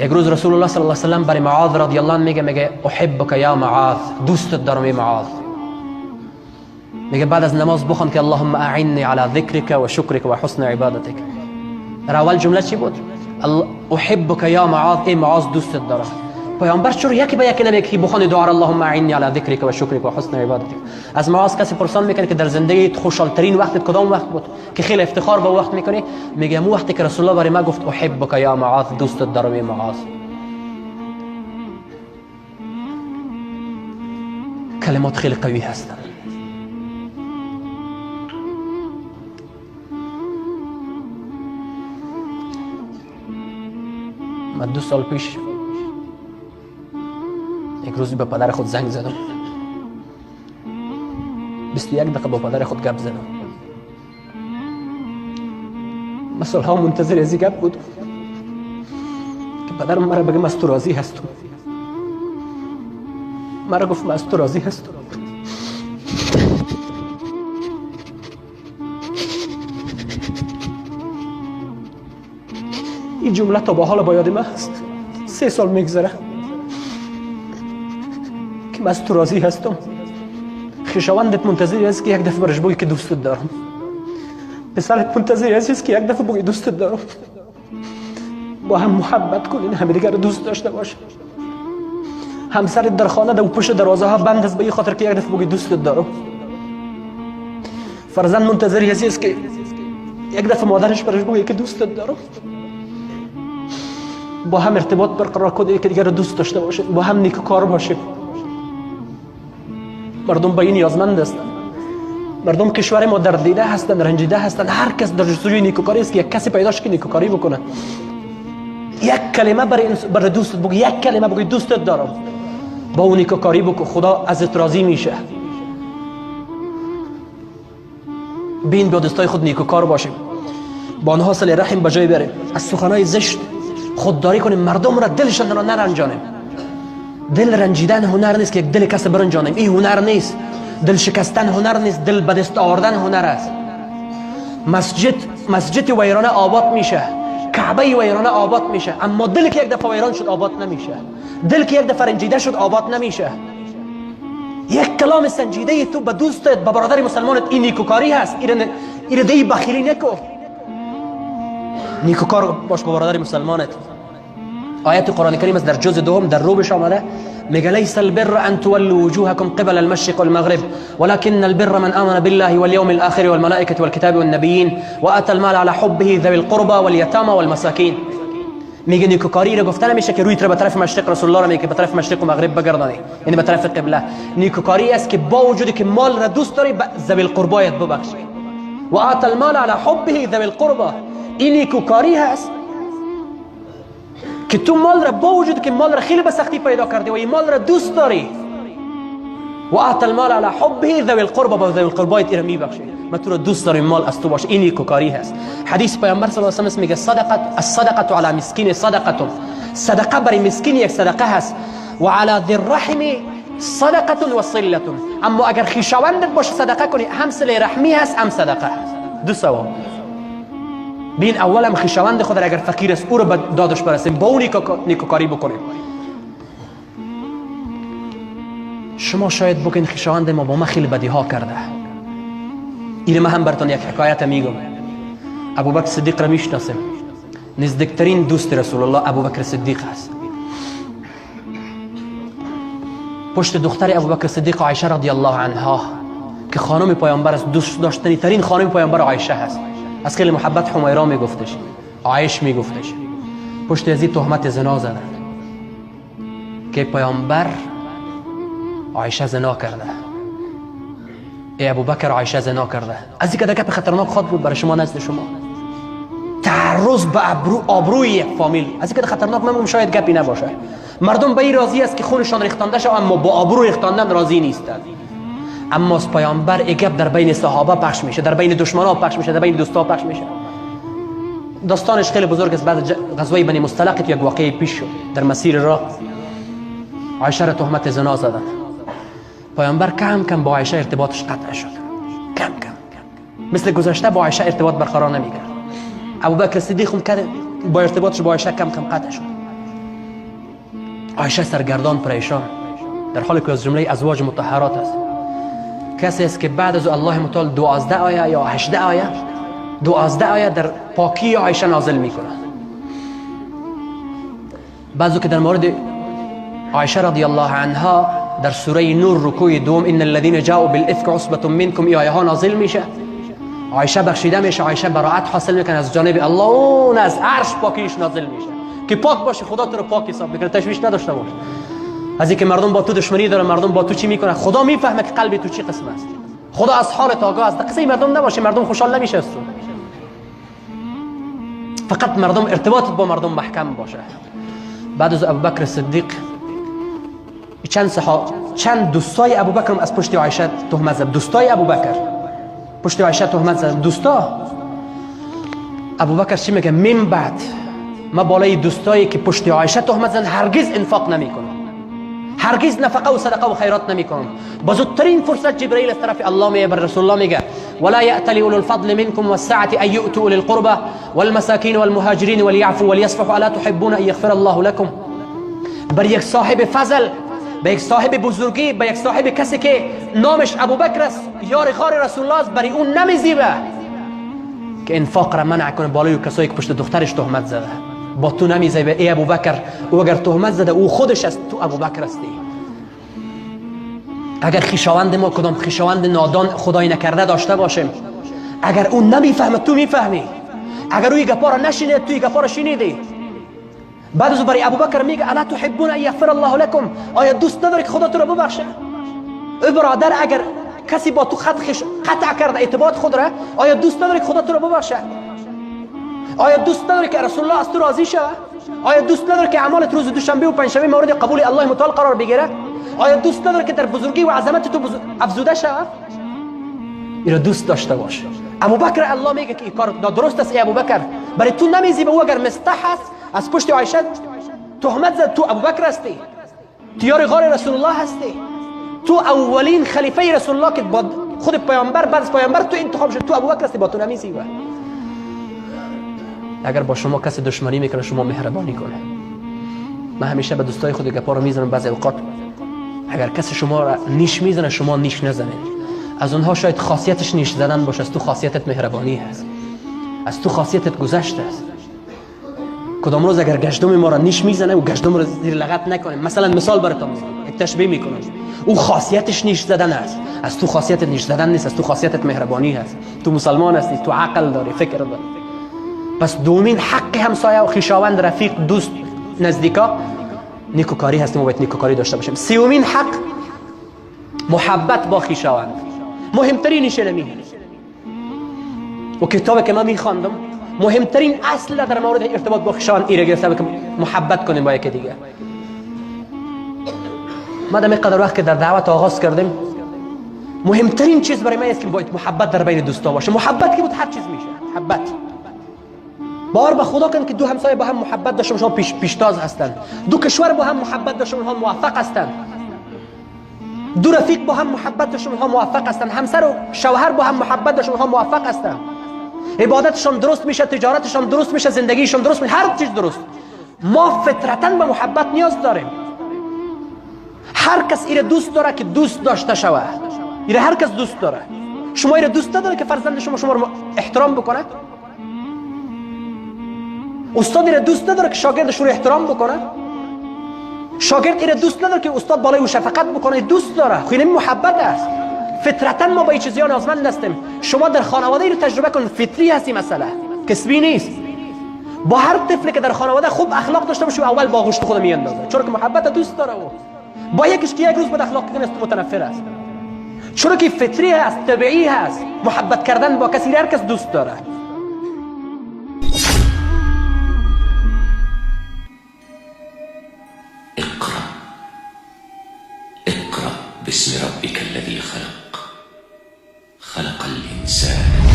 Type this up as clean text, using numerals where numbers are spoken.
یک روز رسول الله صلی الله علیه و سلم برای معاذ رضی الله عنه میگه، میگه احبک یا معاذ، دوستت دارم ای معاذ. میگه بعد از نماز بخوان که اللهم اعنی علی ذکرک و شکرک و حسن عبادتک. در اول جمله چی بود؟ احبک یا معاذ، ای معاذ دوستت دارم. پیامبر چرا یکی به یکی نمیگه که بخوان دعا اللهم اعنی علی ذکرک و شکرک و حسن عبادتک؟ از معاذ کسی پرسان میکنه که در زندگی خوشحال ترین وقت کدام وقت بود که خیلی افتخار به وقت میکنی؟ میگه مو وقتی که رسول الله برای ما گفت احبک یا معاذ، دوستت دارم ای معاذ. کلمات خیلی قوی هستند. من 2 سال پیش یک روزی به پدر خود زنگ زدم، 21 دقیقه با پدر خود گپ زدم. من سالها منتظر از این گپ بود که پدرم مرا بگه من از تو راضی هستم. مرا گفت من از تو راضی هستم. این جمله تا به حال با یاد من هست. 3 سال میگذره که من از تو راضی هستم. خویشاوندت منتظر است که یک دفعه برش بگی که دوستت دارم. پسرت منتظر است که یک دفعه بگی دوستت دارم. با هم محبت کنین، همدیگر رو دوست داشته باشین. همسرت در خانه در پشت دروازه ها بند است به این خاطر که یک دفعه بگی دوستت دارم. فرزند منتظر است که یک دفعه مادرش برش بگی که دوستت دارم. با هم ارتباط برقرار کنید، که دیگر رو دوست داشته باشید، با هم نیکوکار باشید. مردم به این نیازمند هستند. مردم کشور ما دردیده هستند، رنجیده هستند. هر کس در جستجوی نیکوکاری است که یک کسی پیدا شه که نیکوکاری بکنه. یک کلمه برای دوستت بگو، یک کلمه بگو دوستت دارم، با اون نیکوکاری بکن، خدا ازت راضی میشه. بین با دوستای خود نیکوکار باشیم، با آنها صله رحم به جای بریم، از سخنهای زشت خودداری کنیم، مردم را دلشان را نرنجانیم. دل رنجیدن هنر نیست که یک دل کس برنجانیم، این هنر نیست. دل شکستن هنر نیست، دل به دست آوردن هنر است. مسجد ویرانه آباد میشه، کعبه ویرانه آباد میشه، اما دل که یک دفعه ویران شد آباد نمیشه. دل که یک دفعه رنجیده شد آباد نمیشه. یک کلام سنجیده تو به دوستت، به برادر مسلمانت، این نیکوکاری هست. این دی بخیلی نکو، نیکوکار باش با برادر مسلمانت. آیت قرآن کریم است در جزء دوم در روبش آمده، میگه لیس البر ان تولوا وجوهكم قبل المشرق والمغرب ولكن البر من آمن بالله واليوم الآخر والملائكة والكتاب والنبيين وآتى المال على حبه ذوي القربى واليتامى والمساكين. میگه نیکوکاری رو گفته نمیشه که روی تو به طرف مشرق رسول الله رو میگه به طرف مشرق و مغرب بگردانی، یعنی به طرف قبله. نیکوکاری است که با وجودی که مال را دوست داری ذوی القربایت ببخشی. و آتى المال على حبه ذوي القربى، این نیکوکاری هست که تو مال را با وجود که مال را خیلی به سختی پیدا کردی و این مال را دوست داری، و آتى المال على حبه ذوي القربى، با ذوی القربایت ایرا میبخشی. ما تو را دوست داریم، مال از تو باشه. این نیکوکاری هست. حدیث پیامبر صلی الله علیه و سلم میگه صدقه الصدقه علی مسکین صدقه، صدقه برای مسکین یک صدقه هست، و علی ذی الرحم صدقه و صله. اما اگر خویشاوندت باشه صدقه کنی، هم صله رحمی هست هم صدقه هست، دو ثواب. بین اول هم خویشاوند خود را اگر فقیر است او را به دادش برسیم، با او نیکوکاری بکنیم. شما شاید بگین خویشاوند ما با ما خیلی بدی ها کرده. این ما هم براتون یک حکایت میگم. ابوبکر صدیق را میشناسیم، نزدیکترین دوست رسول الله ابوبکر صدیق است. پشت دختر ابوبکر صدیق عایشه رضی الله عنها که خانم پیامبر است، دوست داشتنی ترین خانم پیامبر عایشه هست. از خیلی محبت حمیرا میگفتش، عایش میگفتش. پشت از این تهمت زنا زدن که پیامبر عایشه زنا کرده، ای ابوبکر عایشه زنا کرده. از این که گپ خطرناک خواد بود برای شما نزد شما، تعرض به آبروی یک فامیل، از این که خطرناک من شاید گپی نباشه. مردم به این راضی است که خونشان ریختانده شود، اما با آبرو ریختاندن راضی نیستند. اما از پیامبر ای گپ در بین صحابه پخش میشه، در بین دشمنا پخش میشه، در بین دوستا پخش میشه. داستانش خیلی بزرگ است. بعد غزوه بنی مصطلق یک واقعه پیش شد در مسیر راه، عایشه را تهمت زنا زدن. پیامبر کم کم با عایشه ارتباطش قطع شد، کم کم مثل گذشته با عایشه ارتباط برقرار نمیکرد. ابوبکر صدیق هم کرد با ارتباطش با عایشه کم کم قطع شد. عایشه سرگردان پریشان، در حالی که از جمله ازواج مطهرات است، کسی است که بعد از الله متعال 12 آیه یا 18 آیه، 12 آیه در پاکی عایشه نازل میکنه. بعضی که در مورد عایشه رضی الله عنها در سوره نور رکوع دوم ان الذين جاءوا بالافك عصبة منكم ای آیه ها نازل میشه، عایشه بخشیده میشه، عایشه براعت حاصل میکنه از جانب الله، اون از عرش پاکیش نازل میشه که پاک باشه، خدا تو رو پاک حساب میکنه، تشویش نداشته باش از اینکه مردم با تو دشمنی دارن، مردم با تو چی میکنن، خدا میفهمه که قلب تو چی قسم است، خدا از حالت آگاه است. قصه مردم نباشه، مردم خوشحال نمیشه از تو، فقط مردم ارتباط با مردم محکم باشه. بعد از ابوبکر صدیق چند دوستای ابوبکر از پشت عایشه تهمت زد، دوستای ابوبکر پشت عایشه تهمت زد، دوستا ابوبکر چی میگه؟ من بعد ما بالای دوستایی که پشت عایشه تهمت زدن هرگز انفاق نمیکنم، هرگز نفقه و صدقه و خیرات نمیکنم. با زودترین فرصت جبرئیل از طرف الله میه بر رسول الله میگه ولا یأتل اولو الفضل منكم والسعة ان یؤتوا اولی القربى والمساکین والمهاجرین وليعفوا وليصفحوا الا تحبون ان یغفر الله لكم. بر یک صاحب فضل، به یک صاحب بزرگی، به یک صاحب کسی که نامش ابوبکر است، یار غار رسول الله است، برای اون نمیزیبه که انفاق را منع کنه بالای کسایی که پشت دخترش تهمت زده. با تو نمیزیبه ای ابوبکر، او اگر تهمت زده او خودش است، تو ابوبکر هستی. اگر خویشاوند ما کدام خویشاوند نادان خدای نکرده داشته باشیم، اگر اون نمیفهمه تو میفهمی، اگر او گپا را نشینید تو گپا را شنیدی. بعد از برای ابوبکر میگه الا تحبون ان یغفر الله لكم، آیا دوست نداری که خدا تو را ببخشه؟ ای برادر، اگر کسی با تو خط قطع کرده اعتماد خود را، آیا دوست نداری که خدا تو را ببخشه؟ آیا دوست نداری که رسول الله از تو راضی شود؟ آیا دوست نداری که اعمالت روز دوشنبه و پنجشنبه مورد قبول الله متعال قرار بگیره؟ آیا دوست نداری که در بزرگی و عظمت تو افزوده شود؟ این را دوست داشته باش. ابوبکر الله میگه که این کار نادرست است ای ابوبکر، برای تو نمیزیبه. او اگر مستح است از پشت عایشه تهمت زد، تو ابوبکر هستی، تو یار غار رسول الله هستی، تو اولین خلیفه رسول الله که با خود پیامبر بعد از پیامبر تو انتخاب شد، تو ابوبکر هستی، با تو نمیزیبه. اگر با شما کسی دشمنی میکنه شما مهربانی کنه. من همیشه به دوستای خود گپا رو میزنم، بعضی اوقات اگر کسی شما را نیش میزنه شما نیش نزنید. از اونها شاید خاصیتش نیش زدن باشه، از تو خاصیتت مهربانی هست، از تو خاصیتت گذشت است. کدام روز اگر گشتم ما را نیش میزنه و گشتم را زیر لغت نکنیم، مثلا مثال براتون میزنم، یک تشبیه میکنم، او خاصیتش نیش زدن است، از تو خاصیتت نیش زدن نیست، از تو خاصیتت مهربانی هست. تو مسلمان هستی، تو عقل داری، فکر داری. پس دومین حق همسایه و خویشاوند، رفیق، دوست، نزدیکا نیکوکاری هستیم و باید نیکوکاری داشته باشیم. سومین حق محبت با خویشاوند، مهمترینش نمی و کتابی که من میخواندم مهمترین اصل در مورد ارتباط با خویشاوند ایره گرفته که محبت کنیم با یکی دیگه. ما در قدر وقت که در دعوت آغاز کردیم، مهمترین چیز برای من است که باید محبت در بین دوستا باشه. محبت که بود هر چیز میشه. محبت بار به خدا کن که دو همسایه با هم محبت داشته باشن، پیشتاز هستند. دو کشور با هم محبت داشته باشن، موفق هستند. دو رفیق با هم محبت داشته باشن، موفق هستند. همسر و شوهر با هم محبت داشته باشن، موفق هستند. عبادتشان درست میشه، تجارتشان درست میشه، زندگیشان درست میشه، هر چیز درست. ما فطرتاً به محبت نیاز داریم. هر کس ایره دوست داره که دوست داشته شود. ایره هر کس دوست داره. شما ایره دوست نداره که فرزند شما شما رو احترام بکنه؟ استاد ایره دوست نداره که شاگردش رو احترام بکنه؟ شاگرد ایره دوست نداره که استاد بالای او شفقت بکنه؟ دوست داره. خب این محبت است. فطرتاً ما با این چیزا نیازمند هستیم. شما در خانواده رو تجربه کن، فطری هستی، مسئله کسبی نیست. با هر طفلی که در خانواده خوب اخلاق داشته باشه اول باغوش خود میاندازه، چون که محبت دوست داره. او با یکیش که یک روز بد اخلاق کنه متنفر است، چون که فطری هست، طبیعی هست. محبت کردن با کسی هر کس دوست داره. اقرأ اقرأ باسم ربك الذي خلق، خلق الإنسان.